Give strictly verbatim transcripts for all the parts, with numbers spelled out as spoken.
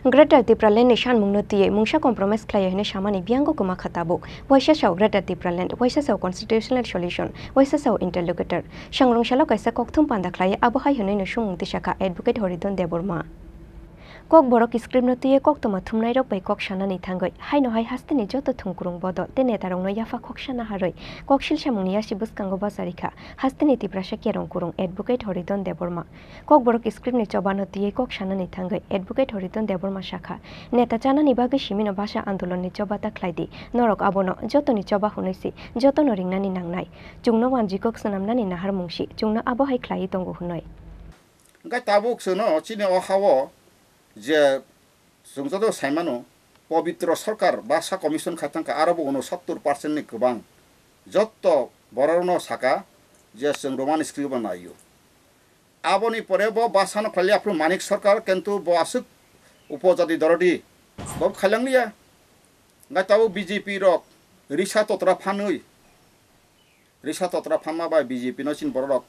Greater Tipraland ni sanmungno twiwi mungsa compromise khlaiya hwnwi samani biyang kwma kha tabuk. Waisa sao Greater Tipraland, waisa sao constitutional solution, waisa sao interlocutor. Sangrong salo kaisa kokthum panda khlaiwi abo hai hwnwino swngmung tisa kha Advocate Horidon Debbarma. Kokborok script no twiwi koktwma thumnairok bai kok sanani thangwi, haino hai hasteni joto thwngkwrwng bodo tei netarokno yapha khoksa naharwi koksil samungni yasi bwskango bacharwi kha hasteni Tiprasa Kerong Kwrwng Advocate Horidon Debbarma. Kokborok script ni choba no twiwi kok sanani thangwi Advocate Horidon Debbarma sakha, neta chanani bagwi simino bhasha andolon ni choba ta khlai di, norok abono jotoni choba hwnwi se jotono ringnani nangnai. Chwngno wanjwi kok swnamnani naharmung se chwngno abo hai khlaiwi tongo hwnwi. Hwnkhe tabuk chwngno chini o ha-o je chwng joto sai mano, Pobitro Sarkar Bhasha Commission khai thangkha, aro bo unosottor percent ni kwbang. Jotto borokno saka je chwng Roman script bo naio. Aboni pore bo bhasha no khlaiya phuru Manik Sarkar, kintu bo aswk upojati dorodi bo khailangliya. Hwnkhe tabuk B J P rok risa totra phanwi Risa totra phanma bai B J P no chini borok rok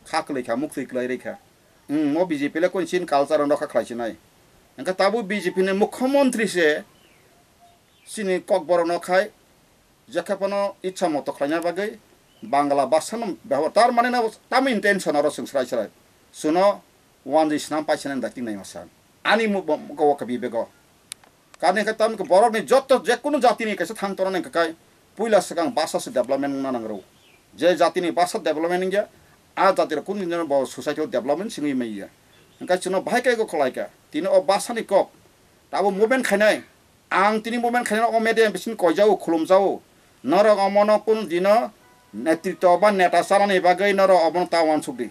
kha kwlwi kha, muktwi kwlai rwi kha. Wng, mo B J P le koi chini culture no rokha khlai sinai. Hwnkhe tabuk B J P ni mukhyamantri se chini kokborok no khai jekhe phano ichha moto khlaina bagwi Bangla bhasha no bebohar. Tar mane no tamo intention oro chwng srai srai. Chwngno wanjwi swnam paisa nani dakti nai masa. Ani mu-, bo-, mugo o khe bibego. Karni khe tamni khe borokni jotto jekunu jatini kaisa thang torna hwnkhe kai puila swkang bhasha se development wngna nangrw. Je jatini bhasha development wngya, a jatiro kunu dino bo society o development simi manya. Hwnkhe chwngno bahai khe go khlaikha. Tini o bhasha ni kok tabuk movement khainai. Ang tini movement khainai o media bising koijao, khulumjao. Norok omono kunu dino netritwa ba neta chanani bagwi norok omono ta uansukdi.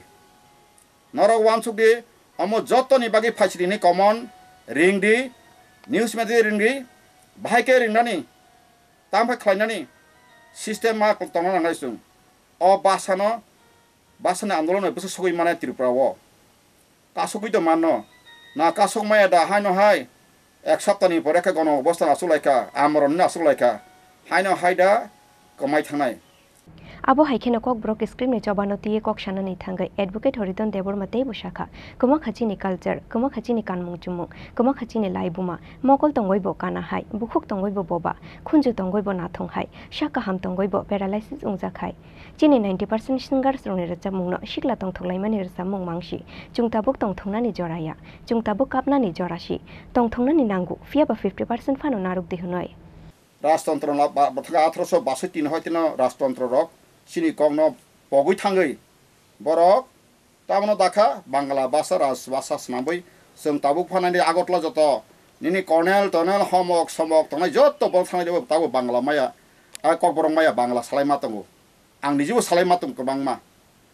Norok uansukdi, omo jottoni bagwi phaisiri hwnwi common ringdi, news media ringdi, bahai khe ringnani, tamo khe khlainani system ma tongna nangnai chwng. O bhasha no, bhasha ni andolon bai bwswk sogwi mannai Tripura o. Kasugwi to manno. Na kasuk maya da haino hai. Ek saptani pore khe gono obostha no achuk lai kha, amoronni no achuk lai kha, haino hai da kwmai thangnai. Abo hai kheno Kokborok script ni choba no twiwi kok sanani thangwi Advocate Horidon Debbarma teibo sakha, kwma kha chini culture, kwma kha chini kanmung chumung, kwma kha chini laibuma, mokol tongwi bo kana hai, bukhuk tongwi bo boba, khunju tongwi bo nathong hai, sak kaham tongwi bo paralysis wngjak hai. Chini ninety percent singers rokni rwchapmungno sikla tongthok laimani rwchapmung mangsi. Chwng tabuk tongthoknani jora ya, chwng tabuk kapnani jora si. Tongthoknani nango, phiya ba fifty percent phano narwk di hwnwi. Rajtantro na ba-, bwthakhe atharoso basoi tin hoi tino rajtantro rok chini kokno pogwi thangwi borok Tamono dakha Bangla bhasha rajbhasha swnamwi chwng tabuk phanani Agartala joto nini colonel tonel homok somok tongnai joto borok thangnai tabuk Bangla maya, a Kokborok maya Bangla salai ma tongo. Ang nijibo salai ma tongo kwbangma.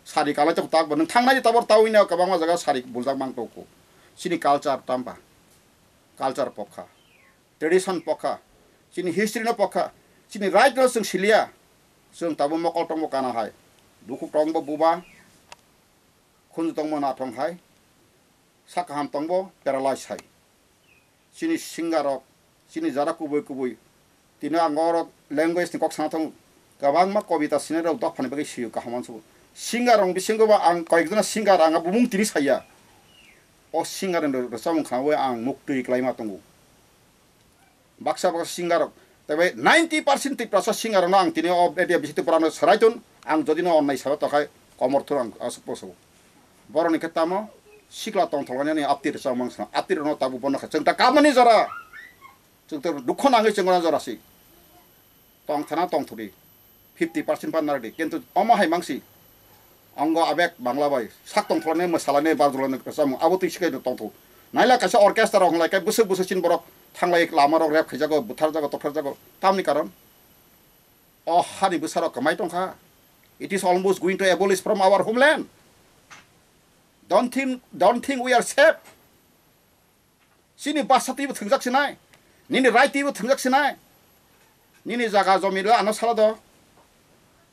Sari kalai tongo takbo nwng thangnai tabor tawino kwbangma jaga sari buljak mang tongo. Chini culture tamba? Culture pokha, tradition pokha, chini history no pokha, chini right no chwng siliya. Chwng tabuk mokol tongbo kana hai, bukhuk tongbo buba, khunju tongbo nathong hai, sak kaham tongbo paralyze hai. Chini singer rok, chini jara kubui kubui, tini ang oro language ni kok sana tongo, kwbangma kobita sinai rok dophani bagwi sio kaham uansukgo. Singer rok bisingo bo ang koyekjona singer ang bumung tini saya. O singer ni rwchapmung khnaui ang muktwi kwlaima tongo. Baksa baksa singer rok, tei bai ninety percent Tiprasa singer rokno ang tini o area bisi Tripura no swrai tun, ang jodi no onnai sabo tokhai komor thur ang aswk poso. Borok ni khe tamo sikla tongthok ani aptir rwchapmung sano, aptir rokno tabuk bono kha chwng ta kamani jora, chwng ta dukho nangwi chwng jora si. Tongthana tongthokdi, fifty percent pan narwkdi, kintu omo hai mangsi. Ongo abeg Bangla bai sak tongthoknai, mwsalainai, barjulani rwchapmung abo twi swkhe tongthok. Naila kaisa orchestra rok hwnlai khe bwswk bwswk chini borok thanglai lama rok rep khaijago, butharjago, tokharjago. Tamni karon o hani bwsarok kwmai tongkha. It is almost going to abolish from our homeland. Don't think, don't think we are safe. Chini basa twibo thwngjak sinai, nini right twibo thwngjak sinai, nini jaga jomi lo ano sala do.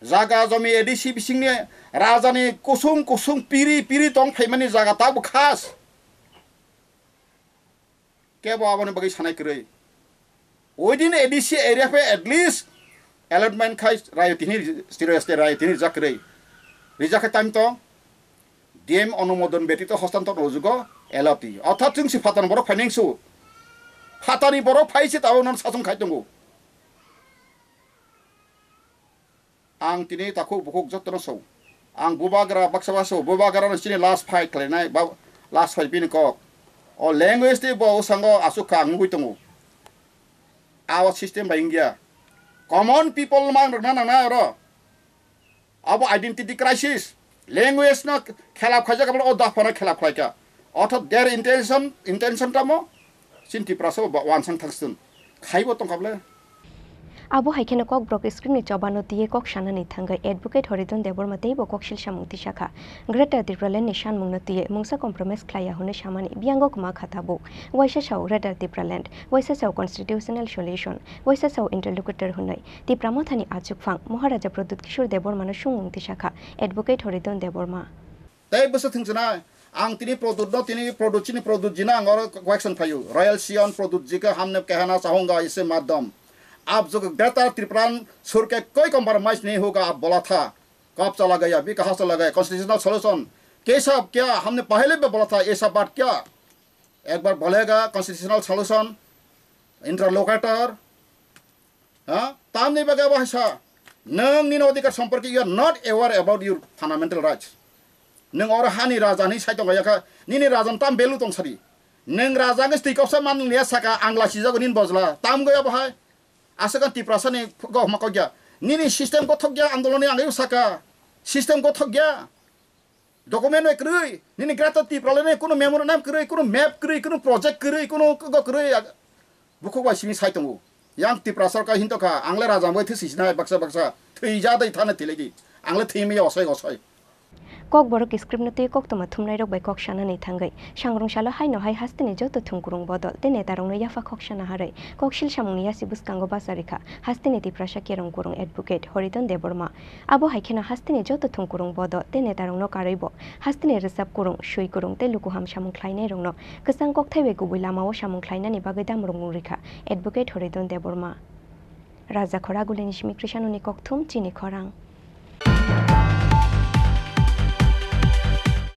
Jaga jomi A D C bisingni rajani kusung kusung piri piri tong phaimani jaga tabuk khas. Kebo aboni bagwi sanai kwrwi. Within A D C area phe at least allotment khai rayo tini, stereo state rayo tini rijak kwrwi. Rijak khe tamo tong. D M onumodon betito hostantor rwjugo L O T. Orthat chwng si phatar borok phaineng su. Phatani borok phai se tabuk nono sachung khai tongo. Ang tini takhuk bukhuk jotono sao. Ang bubagra baksa baksa sao. Bubagra no chini last fight khlainai, ba-, last fight bini kok. O language tei bo usango aswk kha ang nugui tongo. Abo system bai wngya. Common people mang rwkna nangnai oro. Abo identity crisis. Language no khelap khaijak, abo o dophano khelap khlaikha. Ortho their intention, intention tamo? Chini Tiprasa bo wansang thangstun. Khaibo tongkha ble. Abo hai kheno Kokborok screen ni chobano twiwi kok sanani thangwi Advocate Horidon Debbarma teibo koksil samung tisakha. Greater Tipraland ni sanmungno twiwi mungsa compromise khlaiya hwnwi samani biyango kwma kha tabuk. Waisa sao Greater Tipraland, waisa sao constitutional solution, waisa sao interlocutor hwnwi Tipra Mothani achukphang Maharaja Pradyut Kishore Debbarmano sungmung tisakha Advocate Horidon Debbarma. Tei bwswk thwngchwnai, ang tini Pradyutno, tini Pradyut, chini Pradyutjino ang oro question khlaio. Royal Sion Pradyutji ke humne kehna chahunga ise madam. Aap jo Greater Tipraland sir ke koi compromise nahi hoga, aap bola tha. Kab chala gaya, bhi kaha chala gaya, constitutional solution. Kaisa kya humne pahle bhi bola tha, aisa baat kya? Ek baar bolega constitutional solution, interlocutor, Ha? Tamni bagwi abo hai sa, "Nwng nini odhikar somporke you are not aware about your fundamental rights." Nwng oro hani raja hinwi sai tongya kha, nini raja ni tam value tong sadi. Nwng raja wngwi twi koksa man nungya saka, ang lasijago nini bojla. Tam gwi abo hai. Aswk ang Tiprasa ni gohma kokya. Nini system gothokya, andolon ni ang saka. System gothokya. Document bai kwrwi, nini Greater Tipraland ni kunu memorandum kwrwi, kunu map kwrwi, kunu project kwrwi, kunu kwgo kwrwi, ag-, bukhuk bai simi sai tongo. Yang Tipra sarkar hinto kha, ang le rajam bai thwi sijnai baksa baksa, thwi ja dai thana thilai di, ang le thwi maya osai osai. Kokborok script no twi koktwma thumnai rok bai kok sanani thangwi, sangrung salo haino hai hasteni joto thwngkurung bodol tei neta rokno yapha khok sana harwi, koksil samungni yasi bwskango bachari kha, hasteni Tiprasa kerong kurung advocate Horidon Debbarma. Abo hai kheno hasteni joto thwngkurung bodol tei netarokno karwi bo hasteni rwchap kurung, swi kurung tei lukuham samung khlainairokno kwchang kokthai bai kubui lamao samung khlainani bagwi damrung wng rikha Advocate Horidon Debbarma. Raja Khoragulini simi Krishanoni kokthum chini khorang.